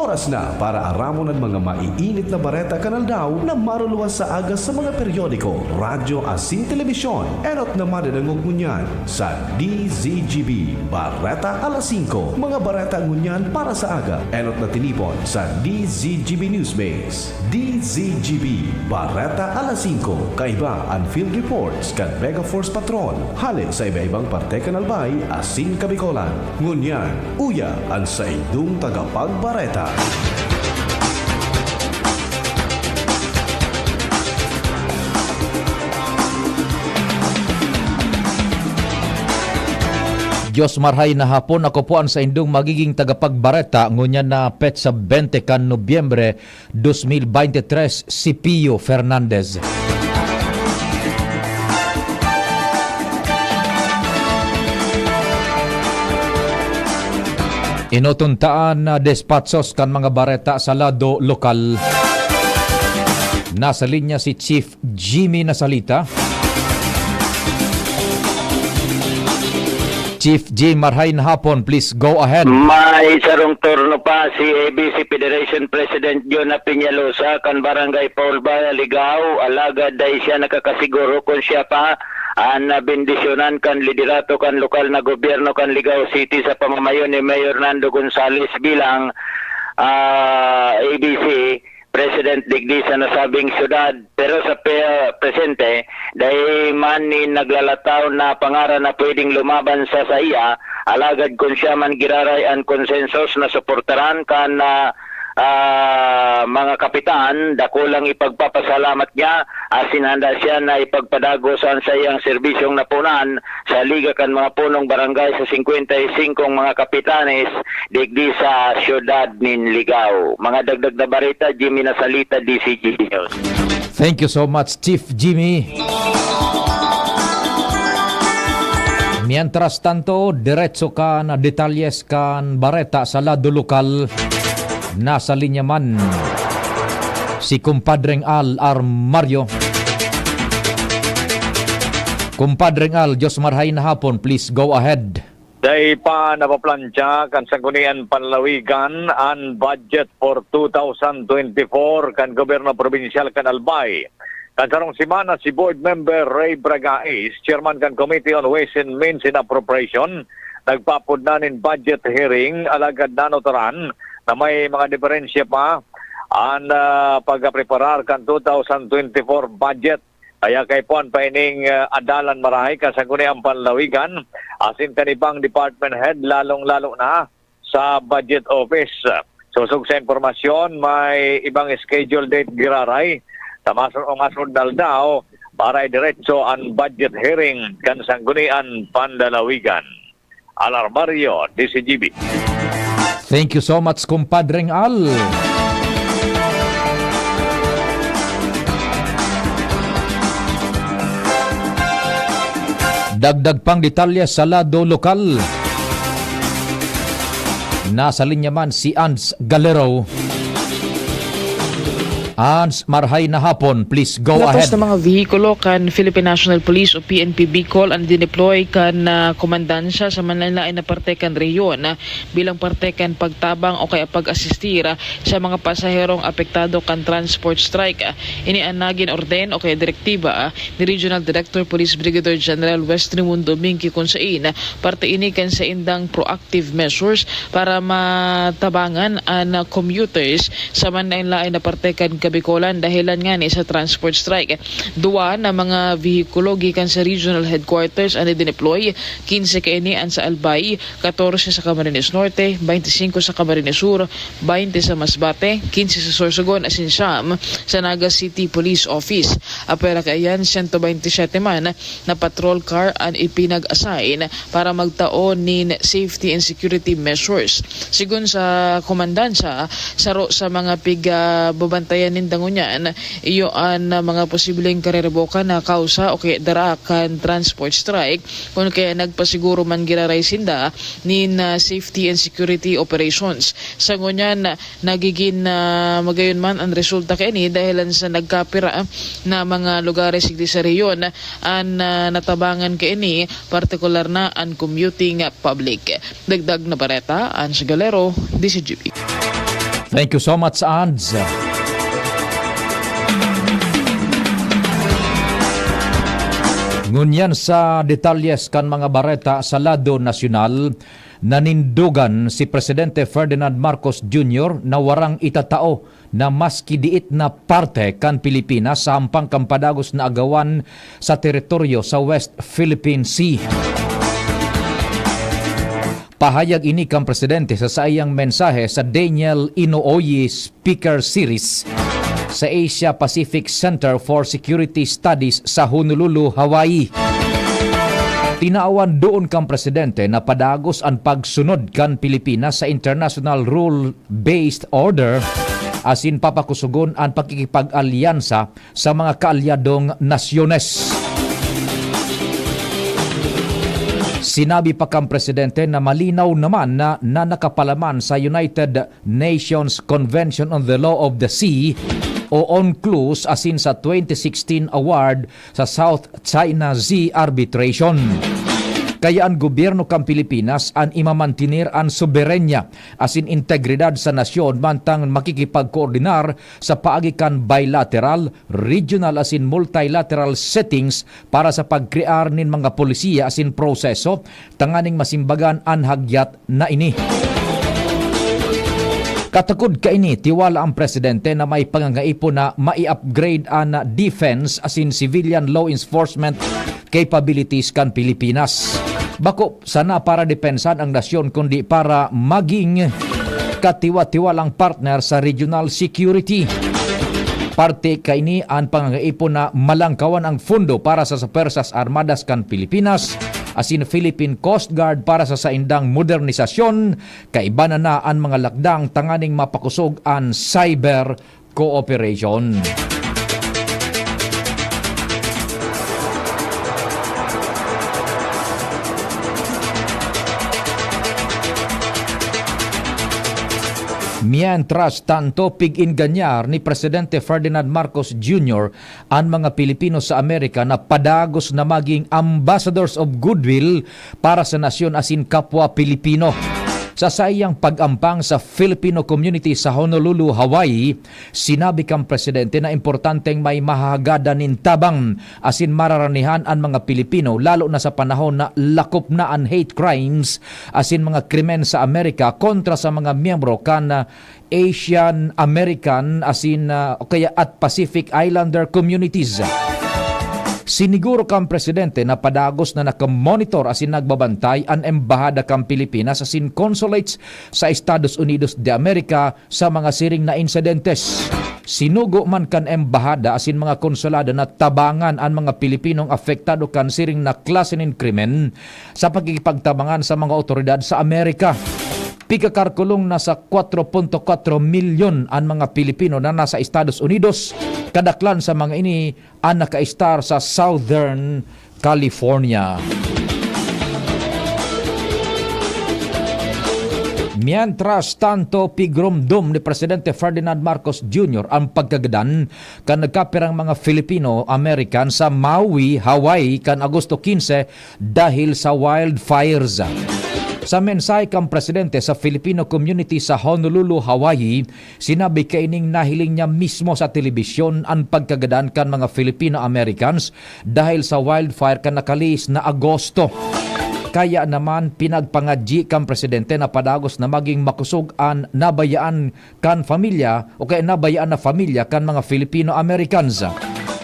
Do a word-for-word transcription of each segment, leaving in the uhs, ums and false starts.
Oras na para aramon an mga maiinit na bareta kan aldaw na maruluwas sa aga sa mga periodiko, radyo asin telebisyon. Enot na madadangog ngunyan sa D Z G B Bareta Alas Singko. Mga bareta ngunyan para sa aga. Enot na tinipon sa D Z G B Newsbase. D Z G B Bareta Alas Singko. Kaiba an field reports kan Mega Force Patrol hale sa iba-ibang parte kan Albay asin Kabikolan. Ngunyan, uya an saindong tagapagbareta. Diyos marhay na hapon, ako po ang saindong magiging tagapagbareta ngunyan na petsa bente kan Nobyembre, dos mil bente tres, si Pio Fernandez. Inotuntaan na despatsos kan mga bareta sa lado lokal. Nasa linya si Chief Jimmy Nasalita. Chief Jim, marhay na hapon. Please go ahead. May sarong turno pa si A B C Federation President Jonah Peñalosa kan Barangay Paulbaya, Ligao. Alagad dai siya nakakasiguro kun siya pa an bendisyonan kan liderato kan lokal na gobyerno kan Ligao City sa pamamayo ni Mayor Nando Gonzales bilang, ah, A B C President digdi sa nasabing syudad. Pero sa pe-, presente, dai man nin naglalataw na pangaran na pwedeng lumaban sa saiya, alagad kun siya man giraray an konsensos na suportaran kan, ah, ah, mga kapitan, dakulang ipagpapasalamat niya asin handa siya na ipagpadagos an saiyang serbisyong napunan sa Liga kan mga Punong Barangay sa singkwenta y singkong mga kapitanes digdi sa siyudad nin Ligao. Mga dagdag na bareta, Jimmy Nasalita, D Z G B News. Thank you so much, Chief Jimmy. Mientras tanto, diretso kan detalyes kan bareta sa lado lokal. Nasa linya man si Kumpadreng Al Armario. Kumpadreng Al, Diyos marhay na hapon, please go ahead. Dai pa napaplantsa kan Sangguniang Panlalawigan an budget for two thousand twenty-four kan Gobyerno Probinsyal kan Albay. Kan sarong semana, si Board Member Ray Bragais, Chairman kan Committee on Ways and Means and Appropriation, nagpaapod na nin budget hearing, alagad nanotaran na may mga diferensya pa an, ah, pagkapreparar kan two thousand twenty-four budget. Kaya kaipuhan pa ining, ah, adalan marahay kan Sangguniang Panlalawigan asin kan ibang department head, lalong-lalo na sa Budget Office. Sosog sa impormasyon, may ibang schedule date giraray sa masu-, masunod na aldaw para idiretso an budget hearing kan Sangguniang Panlalawigan. Al Armario, D Z G B. Thank you so much, Kumpadreng Al. Dagdag pang detalye sa lado lokal. Nasa linya man si Ans Galero. Ans, marhay na hapon. Please go ahead. Gabos na mga vehikulo kan Philippine National Police o P N P Bicol an dineploy kan, ah, komandansya sa manlaen-laen na parte kan rehiyon, ah, bilang parte kan pagtabang o kaya pag-asistir, ah, sa mga pasaherong apektado kan transport strike. Ini an nagin orden o kaya direktiba, ah, ni Regional Director Police Brigadier General Wes Raimundo Minky, kun sain parte ini kan saindang proactive measures para matabangan an commuters sa manlaen-laen na parte kan Kabikolan dahelan ngani sa transport strike. Duwa na mga vehikulo gikan sa regional headquarters an idineploy, kinse kaini an sa Albay, katorse sa Camarines Norte, baynte singko sa Camarines Sur, baynte sa Masbate, kinse sa Sorsogon asin siyam sa Naga City Police Office. Apwera kaiyan, sento baynte siyete man na patrol car an ipinag-assign para magtao nin safety and security measures. Sigon sa komandansya, saro sa mga pigbabantayan ninda ngunyan, iyo an mga posibleng kariribokan na kausa o kaya dara kan transport strike, kun kaya nagpasiguro man giraray sinda nin, ah, safety and security operations. Sa ngunyan, nagigin, ah, magayon man an resulta kaini dahelan sa nagkapira na mga lugares digdi sa rehiyon an, ah, natabangan kaini, partikular na an commuting public. Dagdag na bareta, Ange Galero, D Z G B. Thank you so much, Ads. Ngunyan sa detalyes kan mga bareta sa lado nasyonal, nanindogan si Presidente Ferdinand Marcos Junior na warang itatao na maski diit na parte kan Pilipinas sa hampang kan padagos na agawan sa teritoryo sa West Philippine Sea. Pahayag ini kan presidente sa saiyang mensahe sa Daniel Inouye Speaker Series sa Asia Pacific Center for Security Studies sa Honolulu, Hawaii. Tinawan doon kan presidente na padagos an pagsunod kan Pilipinas sa international rule-based order asin papakusugon an pakikipag-alyansa sa mga kaalyadong nasyones. Sinabi pa kan presidente na malinaw naman na, na nakapalaman sa United Nations Convention on the Law of the Sea o UNCLOS asin sa twenty sixteen award sa South China Sea Arbitration. Kaya an gobyerno kan Pilipinas an imamantener an soberanya asin integridad sa nasyon mantang makikipagkoordinar sa paagi kan bilateral, regional asin multilateral settings para sa pagkrear nin mga polisiya asin proseso tanganing masimbagan an hagyat na ini. Katakod kaini, tiwala ang presidente na may pangangaipo na mai-upgrade an defense asin civilian law enforcement capabilities kan Pilipinas. Bako sana para depensahan ang nasyon, kundi para maging katiwa-tiwalang partner sa regional security. Parte kaini an pangangaipo na malangkawan ang pondo para sa, sa Pwersas Armadas kan Pilipinas asin Philippine Coast Guard para sa saindang modernisasyon, kaiba na na an mga lakdang tanganing mapakosog an cyber cooperation. Mientras tanto, pig-inganyar ni Presidente Ferdinand Marcos Junior an mga Pilipino sa Amerika na padagos na maging ambassadors of goodwill para sa nasyon asin kapwa Pilipino. Sa saiyang pag-ampang sa Filipino community sa Honolulu, Hawaii, sinabi kan presidente na importanteng may mahahagadan nin tabang asin mararanihan an mga Pilipino, lalo na sa panahon na lakop na an hate crimes asin mga krimen sa Amerika kontra sa mga miyembro kan, ah, Asian American asin, ah, o kaya at Pacific Islander communities. Siniguro kan presidente na padagos na nakamonitor asin nagbabantay an embahada kan Pilipinas asin consulates sa Estados Unidos de America sa mga siring na insidentes. Sinugo man kan embahada asin mga konsulado na tabangan an mga Pilipinong apektado kan siring na klase nin krimen sa pakikipagtabangan sa mga awtoridad sa Amerika. Pigkakarkulong na sa kwatro punto kwatro milyon an mga Pilipino na nasa Estados Unidos. Kadaklan sa mga ini an nakaistar sa Southern California. Mientras tanto, pigromdom ni Presidente Ferdinand Marcos Junior ang pagkagadan kan nagkapirang mga Filipino-American sa Maui, Hawaii, kan Agosto quince dahil sa wildfires. Sa mensahe kan presidente sa Filipino community sa Honolulu, Hawaii, sinabi kaining nahiling niya mismo sa telebisyon an pagkagadan kan mga Filipino-Americans dahil sa wildfire kan nakalihis na Agosto. Kaya naman, pinagpangadyi kan presidente na padagos na maging makosog an nabayaan kan pamilya o kaya nabayaan na pamilya kan mga Filipino-Americans.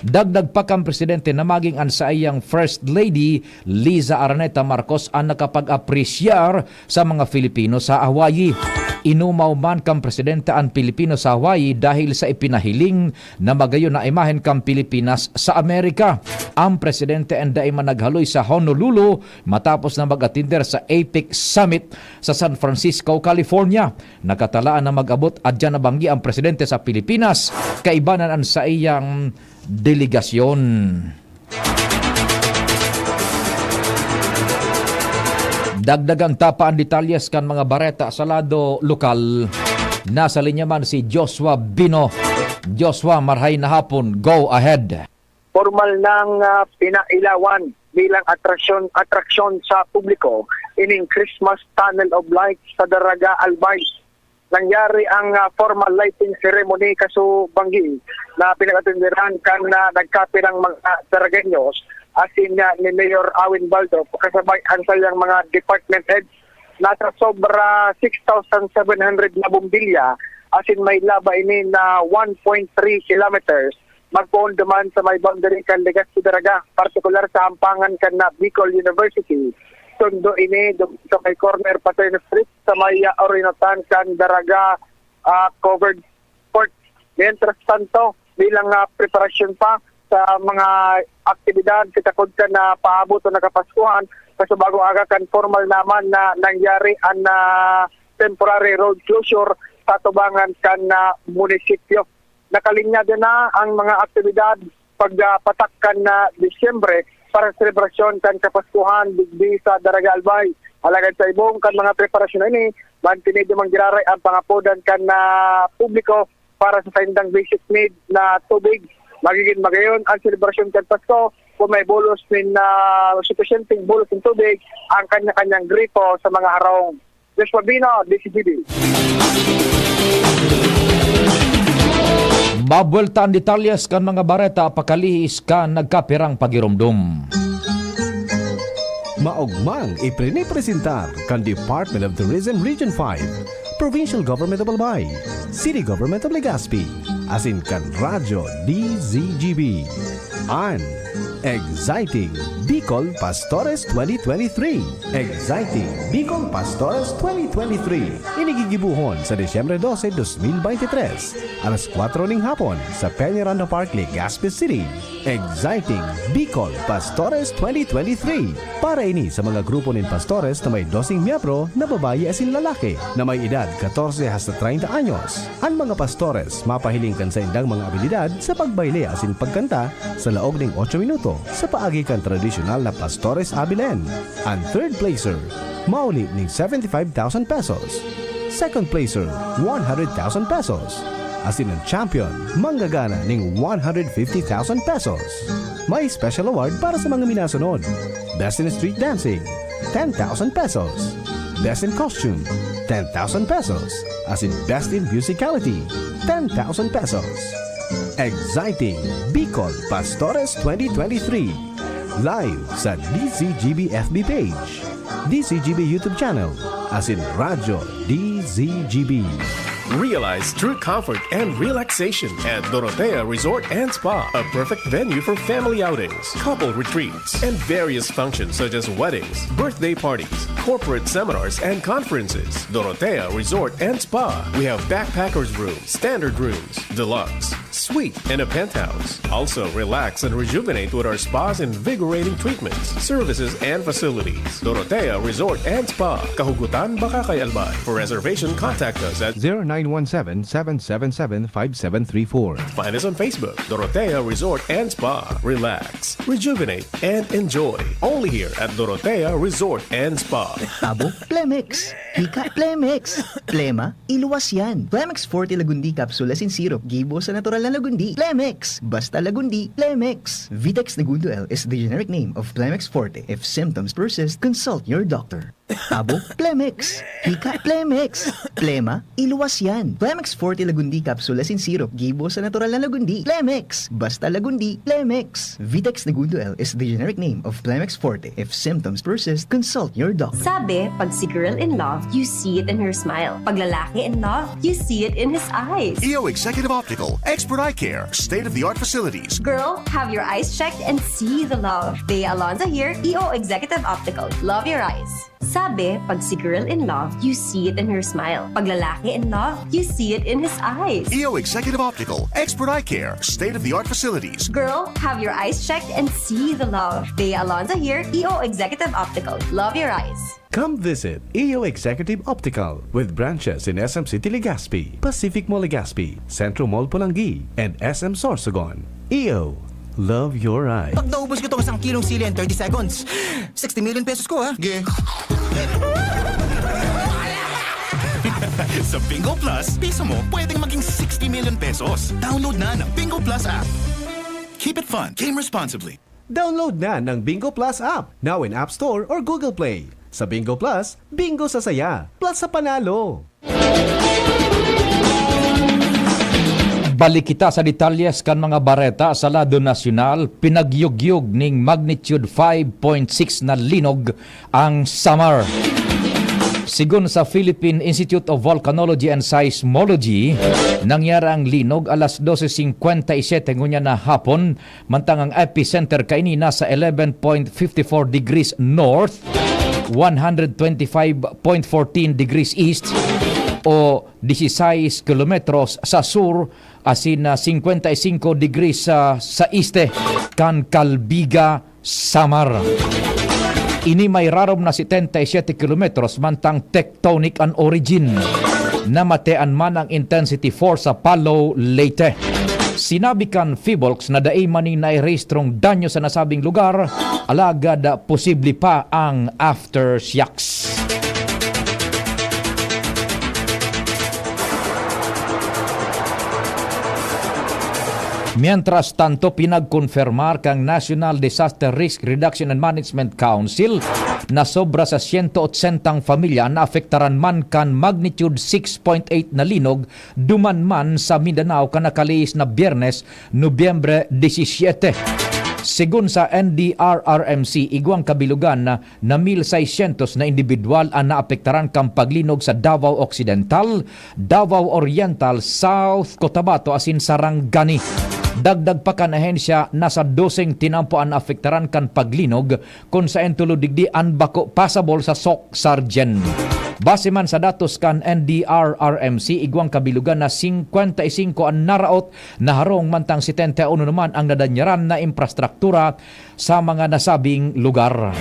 Dagdag pa kan presidente na maging an saiyang First Lady, Liza Araneta Marcos, an nakapag-apresyar sa mga Filipino sa Hawaii. Inumaw man kan presidente an Pilipino sa Hawaii dahil sa ipinahiling na magayon na imahen kan Pilipinas sa Amerika. An presidente an dai man naghaloy sa Honolulu matapos na mag-atender sa APEC Summit sa San Francisco, California. Nakatalaan na mag-abot adyan na banggi an presidente sa Pilipinas, kaibanan an saiyang delegasyon. Dagdagan ta pa an detalyes kan mga bareta sa lado lokal. Nasa linya man si Joshua Bino. Joshua, marhay na hapon. Go ahead. Pormal nang, ah, pinailawan bilang atraksyon, atraksyon sa publiko ining Christmas Tunnel of Lights sa Daraga, Albay. nangyari ang ah, formal lighting ceremony kaso banggi na pinag-atenderan kan ah, nagkapirang mga Daragueños asin nga ni Mayor Awin Baldo kasabay ang sayang mga department heads. Nasa sobra six thousand seven hundred na bombilya asin may laba ini na one point three kilometers magpoon duman sa may boundary kan Legazpi Daraga, partikular sa hampangan kan na Bicol University. Tondo ini dun sa may corner Paterno Street sa may ah, orinotan kan Daraga ah, covered court. Mientras tanto, bilang ah, preparasyon pa sa mga aktibidad sa takod kan na paabot o nakapaskuhan, sa bagong aga kan formal naman na nangyari ang ah, temporary road closure sa tubangan kan na munisipyo. Nakalinyado na ang mga aktibidad pagpatak kan na Disyembre para sa selebrasyon kan Kapaskuhan digdi sa Daraga Albay. Alagad sa ibong kan mga preparasyon na ini, mantinido man giraray ang pangapodan kan na publiko para sa saindang basic need na tubig. Magiging magayon ang selebrasyon kan Pasko kung may bulos nin ah, supisyenteng bulos ng tubig ang kanya-kanyang gripo sa mga harong. Joshua Bino, D C G B. Mabuelta ang detalyes kan mga bareta pakalihis kan nagkapirang pagiromdom. Maogmang iprinipresentar kan Department of Tourism Region five, Provincial Government of Albay, City Government of Legazpi, asin kan Radyo D Z G B. An Exciting Bicol Pastores twenty twenty-three. Exciting Bicol Pastores twenty twenty-three. Inigigibuhon sa Disyembre dose, dos mil bente tres, alas kwatro ning hapon sa Peñaranda Park, Legazpi City. Exciting Bicol Pastores twenty twenty-three. Para ini sa mga grupo nin pastores na may doseng miyembro na babayi asin lalaki na may edad katorse hasta treinta anyos. An mga pastores mapahiling kan saindang mga abilidad sa pagbayle asin pagkanta sa laog ning otso minuto sa paagi kan tradisyonal na Pastores Abilen. An third placer, mauli ning seventy-five thousand pesos. Second placer, one hundred thousand pesos. Asin an champion, manggagana ning one hundred fifty thousand pesos. May special award para sa mga minasunod: Best in Street Dancing, ten thousand pesos. Best in Costume, ten thousand pesos. Asin Best in Musicality, ten thousand pesos. Exciting Bicol Pastores twenty twenty-three. Live sa D Z G B F B page, D Z G B YouTube channel, asin Radyo D Z G B. Realize true comfort and relaxation at Dorotea Resort and Spa, a perfect venue for family outings, couple retreats, and various functions such as weddings, birthday parties, corporate seminars, and conferences. Dorotea Resort and Spa. We have backpackers room, standard rooms, deluxe, suite, and a penthouse. Also, relax and rejuvenate with our spa's invigorating treatments, services, and facilities. Dorotea Resort and Spa, Kahugutan, Bacacay, Albay. For reservation, contact us at zero nine one seven, seven seven seven, five seven three four. Find us on Facebook, Dorotea Resort and Spa. Relax, rejuvenate, and enjoy. Only here at Dorotea Resort and Spa. Abo, Plemex. Hika, Plemex. Plema, iluwas yan. Plemex Forte Lagundi Capsule asin Syrup. Gibo sa natural na lagundi. Plemex. Basta lagundi, Plemex. Vitex Negundo L is the generic name of Plemex Forte. If symptoms persist, consult your doctor. Abo, Plemex. Hika, Plemex. Plema, iluwas yan. Plemex Forte Lagundi Capsule asin Syrup. Gibo sa natural na lagundi. Plemex. Basta lagundi, Plemex. Vitex Negundo L is the generic name of Plemex Forte. If symptoms persist, consult your doctor. Sabi, pag si girl in love, you see it in her smile. Pag lalaki in love, you see it in his eyes. E O Executive Optical, expert eye care, state-of-the-art facilities. Girl, have your eyes checked and see the love. Bea Alonzo here, E O Executive Optical. Love your eyes. Sabi, pag si girl in love, you see it in her smile. Pag lalaki in love, you see it in his eyes. E O Executive Optical, expert eye care, state-of-the-art facilities. Girl, have your eyes checked and see the love. Bea Alonzo here, E O Executive Optical. Love your eyes. Come visit E O Executive Optical with branches in S M City Legazpi, Pacific Mall Legazpi, Centro Mall Polangui, and S M Sorsogon. E O, love your eyes. Pag naubos ko tong isang kilong sili in thirty seconds, sixty million pesos ko ha. Ge. Sa Bingo Plus, piso mo pwedeng maging sixty million pesos. Download na ng Bingo Plus app. Keep it fun. Game responsibly. Download na ng Bingo Plus app, now in App Store or Google Play. Sa Bingo Plus, bingo sa saya, plus sa panalo. Balik kita sa detalyes kan mga bareta sa lado nasyonal. Pinagyugyog ning magnitude five point six na linog ang Samar. Sigon sa Philippine Institute of Volcanology and Seismology, nangyari ang linog alas dose singkwenta y siyete ngunyan na hapon, mantang ang epicenter kaini nasa eleven point fifty four degrees north, one hundred twenty-five point fourteen degrees east, o disisais kilometros sa sur asin, ah, singkwenta y singko degrees sa, sa este kan Calbiga, Samar. Ini may rarom na setenta y siyete kilometros mantang tectonic an origin. Namatean man ang intensity four sa Palo, Leyte. Sinabi kan PHIVOLCS na dai man nin nairehistrong danyo sa nasabing lugar, alagad, ah, posible pa ang aftershocks. Mientras tanto, pinagkonfirmar kan National Disaster Risk Reduction and Management Council na sobra sa siyento otsentang pamilya an naapektaran man kan magnitude six point eight na linog duman man sa Mindanao kan nakalihis na Biyernes, Nobyembre disisiete. Segun sa N D R R M C, igwang kabilogan na, na mil seiscientos na indibidwal an naapektaran kan paglinog sa Davao Occidental, Davao Oriental, South Cotabato asin Sarangani. Dagdag pa kan ahensya, nasa doseng tinampo an naapektaran kan paglinog, kun saen tulo digdi an bako pasabol sa SOC Sargen. Base man sa datos kan N D R R M C, igwang kabilogan na singkwenta y singko an naraot na harong, mantang setenta y uno naman ang nadanyaran na infrastruktura sa mga nasabing lugar.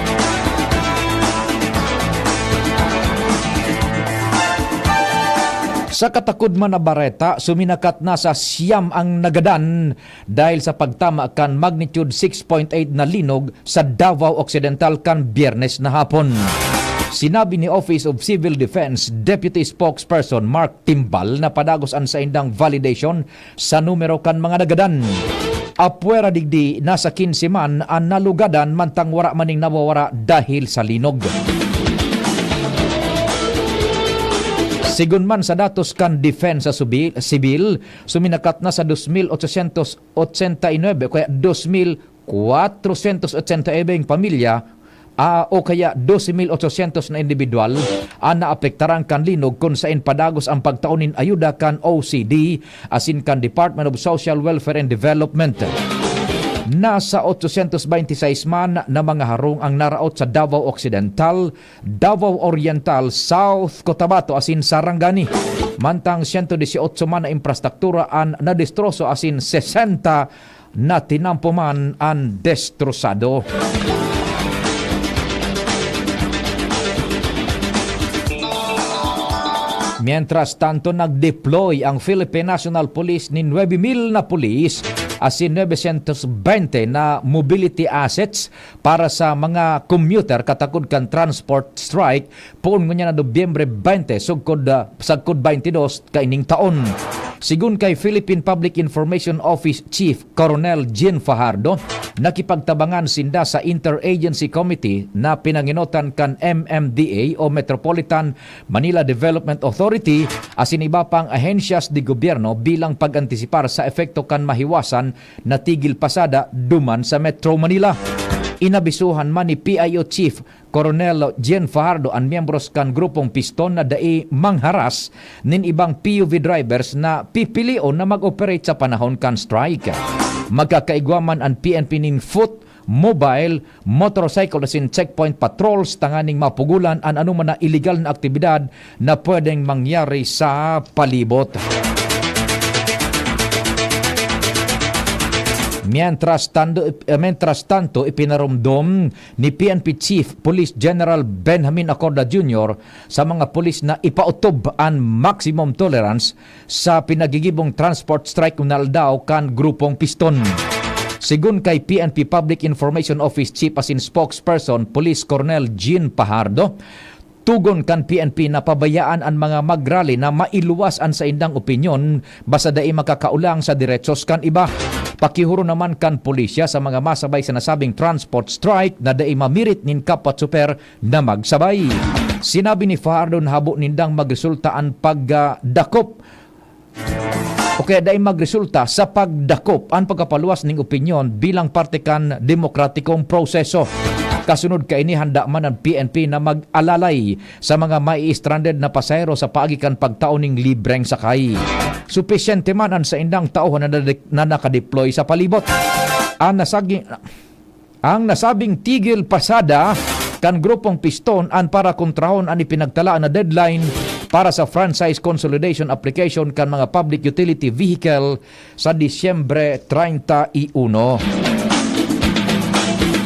Sa katakod man na bareta, suminakat na sa siyam ang nagadan dahil sa pagtama kan magnitude six point eight na linog sa Davao Occidental kan Biyernes na hapon. Sinabi ni Office of Civil Defense Deputy Spokesperson Mark Timbal na padagos an saindang validation sa numero kan mga nagadan. Apwera digdi, nasa kinse man an nalugadan, mantang wara man ning nawawara dahil sa linog. Sigon man sa datos kan Depensa Subi-, Sibil, suminakat na sa dos mil ochocientos ochenta y nuebe o kaya dos mil kwatrosyentos ochenta y nuebe pamilya, ah, o kaya dose mil ochocientos na indibidwal an naapektaran kan linog, kun saen padagos ang pagtao nin ayuda kan O C D asin kan Department of Social Welfare and Development. Nasa ochocientos beintiseis man na mga harong ang naraot sa Davao Occidental, Davao Oriental, South Cotabato asin Sarangani. Mantang siyento disiotso man na infrastruktura an nadestroso asin sesenta na tinampo man an destrosado. Mientras tanto, nag-deploy ang Philippine National Police nin nuebe mil na pulis asin novecientos bente na mobility assets para sa mga commuter katakod kan transport strike poon ngunyan na Nobyembre bente sugkod, ah, sagkod baynte dos kaining taon. Sigon kay Philippine Public Information Office Chief Coronel Jean Fajardo, nakipagtabangan sinda sa Interagency Committee na pinangenotan kan M M D A o Metropolitan Manila Development Authority asin iba pang ahensyas de gobyerno bilang pag-antisipar sa epekto kan mahiwasan na tigil pasada duman sa Metro Manila. Inabisuhan man ni P I O Chief Coronel Jean Fajardo an miyembros kan Grupong Piston na dai mangharas nin ibang P U V drivers na pipilion na mag-operate sa panahon kan strike. Magkakaigwa man an P N P nin foot, mobile, motorcycle asin checkpoint patrols tanganing mapugolan an anoman na iligal na aktibidad na pwedeng mangyari sa palibot. Mientras tanto, eh, mientras tanto, ipinaromdom ni P N P Chief Police General Benjamin Acorda Junior sa mga pulis na ipaotob an maximum tolerance sa pinagigibong transport strike na aldaw kan Grupong Piston. Sigon kay P N P Public Information Office Chief asin Spokesperson Police Colonel Jean Pajardo, tugon kan P N P na pabayaan an mga magrally na mailuwas an saindang opinyon basta dai makakaolang sa deretsos kan iba. Pakihuro naman kan pulisya sa mga masabay sa nasabing transport strike na dai mamirit nin kapwa tsoper na magsabay. Sinabi ni Fajardo na habo nindang magresulta an pagdakop o kaya dai magresulta sa pagdakop an pagkapaluwas ning opinyon bilang parte kan demokratikong proseso. Kasunod kaini, handa man an P N P na mag-alalay sa mga mai-stranded na pasahero sa paagi kan pagtao ning libreng sakay. Supisyente man an saindang tauhan na, na nakadeploy sa palibot. Ang nasagi-, ang nasabing tigil pasada kan Grupong Piston an para kontrahon an ipinagtalaan na deadline para sa franchise consolidation application kan mga public utility vehicle sa Disyembre treinta y uno.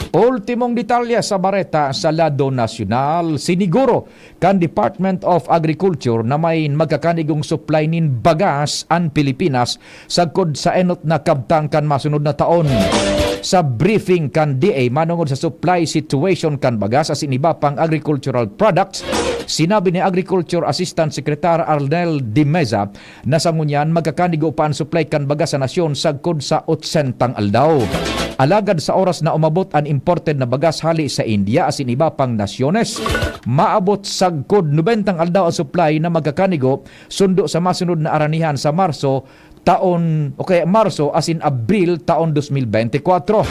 Ultimong detalye sa bareta sa lado nasyonal, siniguro kan Department of Agriculture na may magkakanigong supply nin bagas an Pilipinas sagkod sa enot na kabtang kan masunod na taon. Sa briefing kan D A manongod sa supply situation kan bagas asin iba pang agricultural products, sinabi ni Agriculture Assistant Secretary Arnel de Meza na sa ngunyan magkakanigo pa an supply kan bagas sa nasyon sagkod sa otsentang aldaw. Alagad sa oras na umabot an imported na bagas hali sa India asin iba pang nasyones, maabot sagkod nobentang aldaw ang supply na magkakanigo sundo sa masunod na aranihan sa Marso taon, o kaya Marso asin Abril taon dos mil bente kwatro.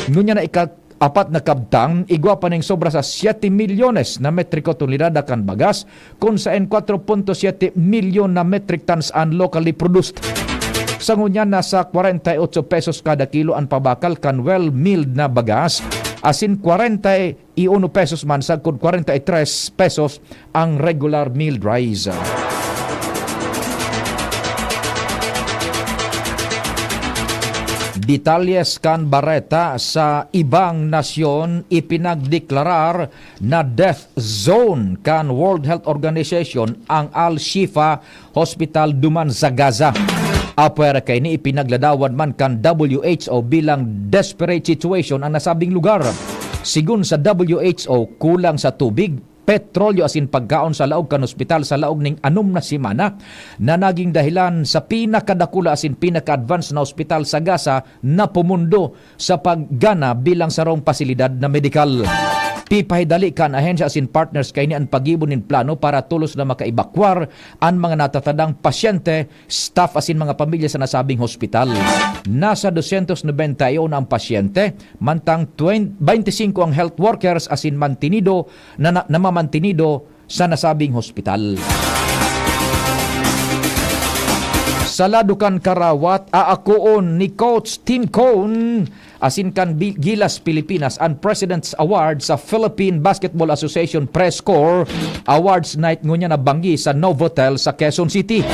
Ngunyan na ika-apat na kabtang, igwa pa ning sobra sa siyete milyones na metriko tonelada kan bagas, kun saen kwatro punto siyete milyon na metric tons an locally produced. Sa ngunyan, nasa kwarenta y otso pesos kada kilo an pabakal kan well milled na bagas, asin kwarenta y uno pesos man sagkod kwarenta y tres pesos ang regular milled rice. Detalyes kan bareta sa ibang nasyon, ipinagdeklarar na death zone kan World Health Organization ang Al-Shifa Hospital duman sa Gaza. Apwera kaini, ipinagladawan man kan W H O bilang desperate situation ang nasabing lugar. Sigon sa W H O, kulang sa tubig, petrolyo asin pagkaon sa laog kan ospital sa laog ning anom na semana, na naging dahilan sa pinakadakula asin pinaka-advance na ospital sa Gaza na pumundo sa paggana bilang sarong pasilidad na medikal. Pipahidali kan ahensya asin partners kaini an paggibo nin plano para tolos na makaibakwar an mga natatadang pasyente, staff asin mga pamilya sa nasabing hospital. Nasa dosyentos nobenta y uno ang pasyente, mantang twen-, baynte singko ang health workers asin mantinido na, na, namamantinido sa nasabing hospital. Sa lado kan karawat, aakoon ni Coach Tim Cone asin kan Bi-, Gilas Pilipinas an President's Award sa Philippine Basketball Association Press Corps Awards Night ngunyan na banggi sa Novotel sa Quezon City.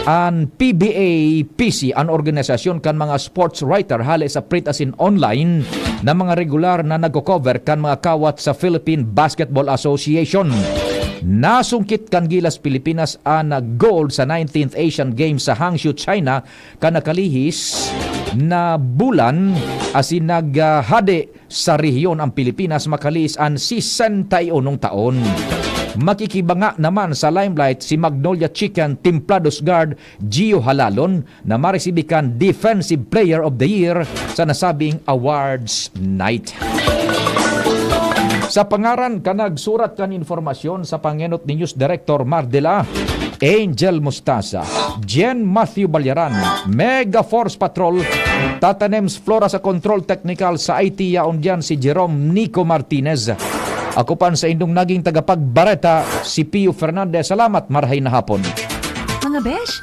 An P B A P C an organisasyon kan mga sports writer hale sa print asin online na mga regular na nagko-cover kan mga kawat sa Philippine Basketball Association. Nasungkit kan Gilas Pilipinas an gold sa nineteenth Asian Games sa Hangzhou, China, kan nakalihis na bulan asin naghade sa rehiyon ang Pilipinas makalihis an sesenta y unong taon. Makikibanga naman sa limelight si Magnolia Chicken Timplados guard Gio Halalon na maresibi kan Defensive Player of the Year sa nasabing awards night. Sa pangaran kan nagsurat kan informasyon sa pangenot ni News Director Mardela, Angel Mostaza, Jen Matthew Balyaran, Mega Force Patrol, Tatanems Flora sa Control Technical, sa I T yaon diyan si Jerome Nico Martinez. Ako pan sa indong naging tagapagbareta, si Pio Fernandez. Salamat, marahay na hapon. Mga besh,